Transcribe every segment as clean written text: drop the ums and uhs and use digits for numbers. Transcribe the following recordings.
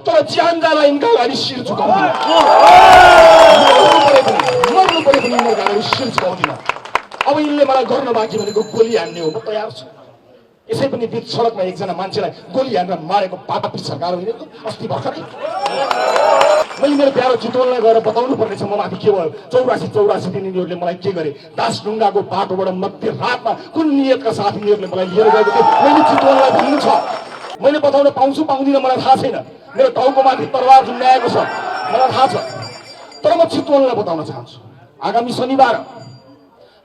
तर ज्यान जाला यिनका अगाडि शिर झुकाउँदिन, मर्नु परे पनि यिनीहरूका अगाडि शिर झुकाउँदिन। अब यिनले मलाई गर्न बाँकी भनेको गोली हान्ने हो, म तयार छु। यसै पनि बिच सडकमा एकजना मान्छेलाई गोली हानेर मारेको पापी सरकार होइन अस्ति भर्खरै। मैले मेरो प्यारो चितवनलाई गएर बताउनु पर्नेछ म माथि के भयो। 84 दिन यिनीहरूले मलाई के गरे। दासढुङ्गाको बाटोबाट मध्यरातमा कुन नियतका साथ यिनीहरूले मलाई लिएर गएको थिए मैले चितवनलाई भन्नु छ। मैले बताउन पाउँछु पाउँदिनँ मलाई थाहा छैन। मेरो टाउको माथि तरवार झुन्ड्याएको छ मलाई थाहा छ। तर म चितवनलाई बताउन चाहन्छु, आगामी शनिबार,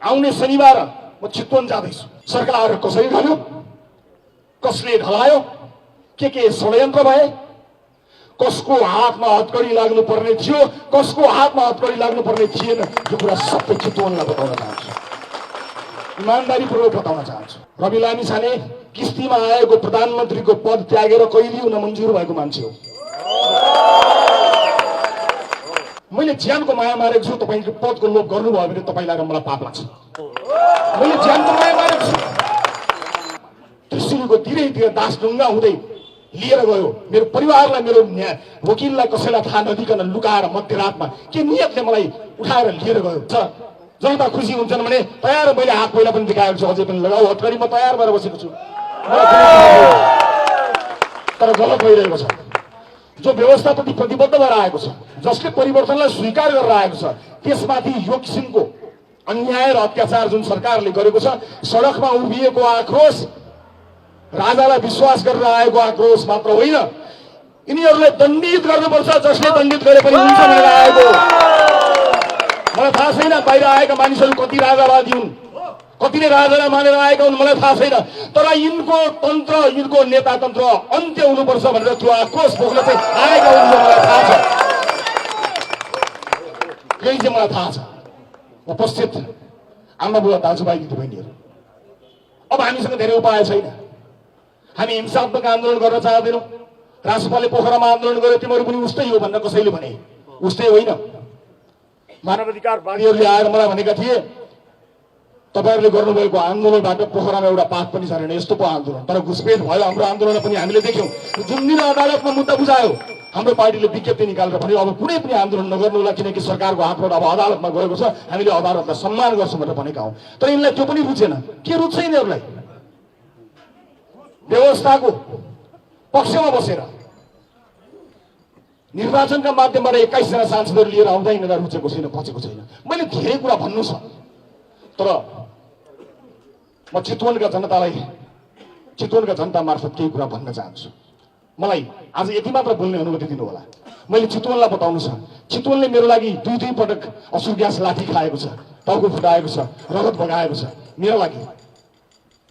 आउने शनिबार म चितवन जाँदैछु। सरकार कसरी ढल्यो, कसले ढलायो, के षड्यन्त्र भए, कसको हातमा हतकडी लाग्नु पर्ने थियो, कसको हातमा हतकडी लाग्नु पर्ने थिएन, यो कुरा सबै चितवनलाई बताउन चाहन्छु, इमानदारीपूर्वक बताउन चाहन्छु। रवि लामिछाने किस्तीमा आएको प्रधानमन्त्रीको पद त्यागेर कहिले हुन मन्जुर भएको मान्छे हो। मैले ज्यानको माया मारेको छु, तपाईको पदको लोभ गर्नुभयो भने तपाईलाई र मलाई पाप लाग्छ। मैले ज्यानको माया मारेको छु। त्रिशुलीको तिरैतिर दासढुङ्गा हुँदै लिएर गयो मेरो परिवारलाई, मेरो वकिललाई कसैलाई थाहा नदिकन लुकाएर मध्यरातमा के नियतले मलाई उठाएर लिएर गयो। जनता खुसी हुन्छन् भने तयार, मैले हात पहिला पनि देखाएको छु, अझै पनि लगाऊ हतकडी, म तयार भएर बसेको छु। तर गलत भइरहेको छ। जो व्यवस्थाप्रति प्रतिबद्ध भएर आएको छ, जसले परिवर्तनलाई स्वीकार गरेर आएको छ, त्यसमाथि यो किसिमको अन्याय र अत्याचार जुन सरकारले गरेको छ, सडकमा उभिएको आक्रोश राजालाई विश्वास गरेर आएको आक्रोश मात्र होइन, यिनीहरूलाई दण्डित गर्नुपर्छ। जसले दण्डित गरे पनि हुन्छ भनेर आएको। मलाई थाहा छैन बाहिर आएका मानिसहरू कति राजावादी हुन्, कतिले राजालाई मानेर आएका हुन्, मलाई थाहा छैन। तर यिनको तन्त्र, यिनको नेता तन्त्र अन्त्य हुनुपर्छ भनेर त्यो आक्रोश बोक्न चाहिँ आएका हुन्, मलाई थाहा छ। यही चाहिँ मलाई थाहा छ। उपस्थित आमा बुवा दाजुभाइ दिदीबहिनीहरू, अब हामीसँग धेरै उपाय छैन। हामी हिंसात्मक आन्दोलन गर्न चाहदैनौँ। राष्ट्रपालले पोखरामा आन्दोलन गर्यो, तिमीहरू पनि उस्तै हो भनेर कसैले भने, उस्तै होइन। मानवाधिकारवादीहरूले आएर मलाई भनेका थिए तपाईहरूले गर्नुभएको आन्दोलनबाट पोखरामा एउटा पाठ पनि छैन, यस्तो पो आन्दोलन। तर घुसपेट भयो हाम्रो आन्दोलन पनि हामीले देख्यौँ। जुन दिन अदालतमा मुद्दा बुझायो, हाम्रो पार्टीले विज्ञप्ति निकालेर भन्यो अब कुनै पनि आन्दोलन नगर्नु होला, किनकि सरकारको हातबाट अब अदालतमा गएको छ, हामीले अदालतलाई सम्मान गर्छौँ भनेर भनेका हौँ। तर यिनलाई त्यो पनि रुचेन। के रुच्छ यिनीहरूलाई? व्यवस्थाको पक्षमा बसेर निर्वाचनका माध्यमबाट 21 जना सांसदहरू लिएर आउँदा यिनीहरूलाई रुचेको छैन, पचेको छैन। मैले धेरै कुरा भन्नु छ, तर म चितवनका जनतालाई, चितवनका जनता मार्फत केही कुरा भन्न चाहन्छु। मलाई आज यति मात्र बोल्ने अनुमति दिनु होला। मैले चितवनलाई बताउनु छ, चितवनले मेरो लागि दुई पटक असुर ग्यास लाठी खाएको छ, टाउको फुटाएको छ, रगत बगाएको छ। मेरो लागि,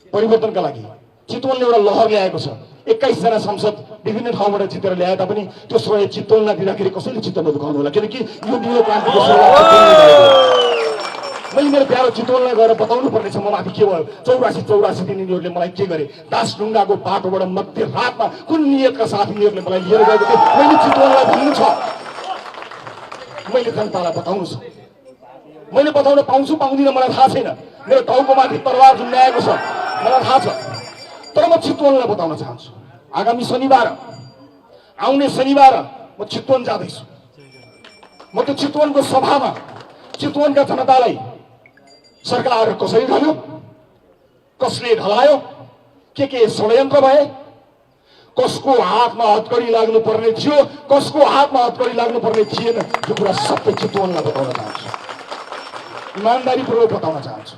परिवर्तनका लागि चितवनले एउटा लहर ल्याएको छ। 21 जना संसद विभिन्न ठाउँबाट जितेर ल्याए तापनि त्यो श्रेय चितवनलाई दिँदाखेरि कसैले चित्त नदुखाउनु होला, किनकि यो नीलो क्रान्तिको मैले मेरो प्यारो चितवनलाई गएर बताउनु पर्नेछ म माथि के भयो। 84 दिन यिनीहरूले मलाई के गरे। दासढुङ्गाको बाटोबाट मध्यरातमा कुन नियतका साथ यिनीहरूले मलाई लिएर गएको थिए मैले चितवनलाई भन्नु छ। मैले जनतालाई बताउनु छ। मैले बताउन पाउँछु पाउँदिनँ मलाई थाहा छैन। मेरो टाउको माथि तरवार झुन्ड्याएको छ मलाई थाहा छ। तर म चितवनलाई बताउन चाहन्छु, आगामी शनिबार, आउने शनिबार म चितवन जाँदैछु। म त्यो चितवनको सभामा चितवनका जनतालाई सरकार कसरी ढल्यो, कसले ढलायो, के षड्यन्त्र भए, कसको हातमा हतकडी लाग्नु पर्ने थियो, कसको हातमा हतकडी लाग्नु पर्ने थिएन, यो कुरा सबै चितवनलाई बताउन चाहन्छु, इमानदारीपूर्वक बताउन चाहन्छु।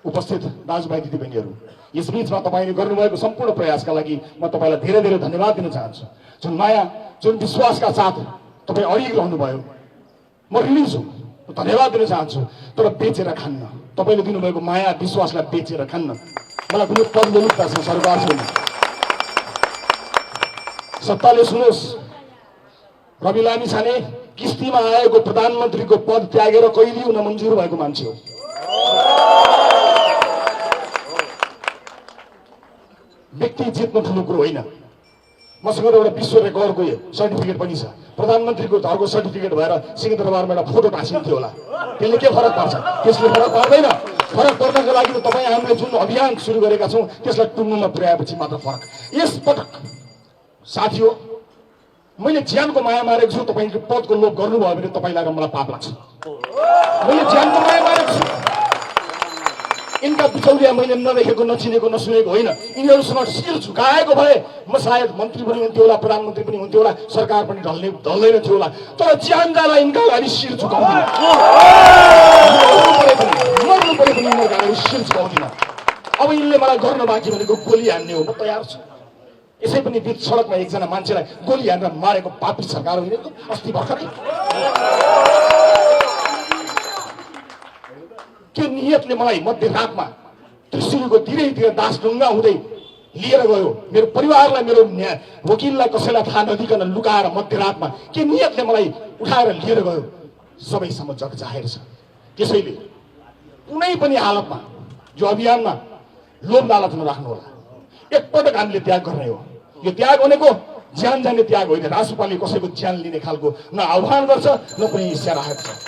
उपस्थित दाजुभाइ दिदीबहिनीहरू, यस बीचमा तपाईँले गर्नुभएको सम्पूर्ण प्रयासका लागि म तपाईँलाई धेरै धेरै धन्यवाद दिन चाहन्छु। जुन माया, जुन विश्वासका साथ तपाईँ अडिग रहनुभयो, म ऋणी छु, धन्यवाद दिन चाहन्छु। तर बेचेर खान्न, तपाईँले दिनुभएको माया विश्वासलाई बेचेर खान्न। मलाई कुनै पदमुक्ता छ सरकार छैन। सत्ताले सुनोस्, रवि लामिछाने किस्तीमा आएको प्रधानमन्त्रीको पद त्यागेर कहिले हुन मन्जुर भएको मान्छे हो। व्यक्ति जित्नु ठुलो कुरो होइन। मसँग एउटा विश्व रेकर्डको सर्टिफिकेट पनि छ। प्रधानमन्त्रीको घरको सर्टिफिकेट भएर सिंहदरबारमा एउटा फोटो टाँसिन्थ्यो होला, त्यसले के फरक पार्छ? त्यसले फरक पार्दैन। फरक पर्नको लागि त तपाईँ हामीले जुन अभियान सुरु गरेका छौँ त्यसलाई टुङ्गोमा पुर्याएपछि मात्र फरक। यस पटक साथी हो, मैले ज्यानको माया मारेको छु, तपाईँको पदको लोभ गर्नुभयो भने तपाईँलाई र मलाई पाप लाग्छ। मैले ज्यानको माया मारेको छु। यिनका बिचौलिया मैले नदेखेको, नचिनेको, नसुनेको होइन। यिनीहरूसँग शिर झुकाएको भए म सायद मन्त्री पनि हुन्थ्यो होला, प्रधानमन्त्री पनि हुन्थ्यो होला, सरकार पनि ढल्दैन थियो होला। तर ज्यान जाला यिनका अगाडि शिर झुकाउँदिन, मर्नु परे पनि यिनीहरूका अगाडि शिर झुकाउँदिन। अब यिनले मलाई गर्न बाँकी भनेको गोली हान्ने हो, म तयार छु। यसै पनि बिच सडकमा एकजना मान्छेलाई गोली हानेर मारेको पापी सरकार हो यिनीहरूको। अस्ति भर्खरै त्यो नियतले मलाई मध्यरातमा त्रिशुलीको धीरै दासढुङ्गा हुँदै लिएर गयो। मेरो परिवारलाई, मेरो वकिललाई कसैलाई थाहा नदिकन लुकाएर मध्यरातमा के नियतले मलाई उठाएर लिएर गयो। सबैसम्म जग जाहेर छ। त्यसैले कुनै पनि हालतमा यो अभियानमा लोभ लालच नराख्नु होला। एकपटक हामीले त्याग गर्ने हो। यो त्याग भनेको ज्यान जाने त्याग होइन। रासोपाले कसैको ज्यान लिने खालको न आह्वान गर्छ, न कुनै इच्छा राखेको छ।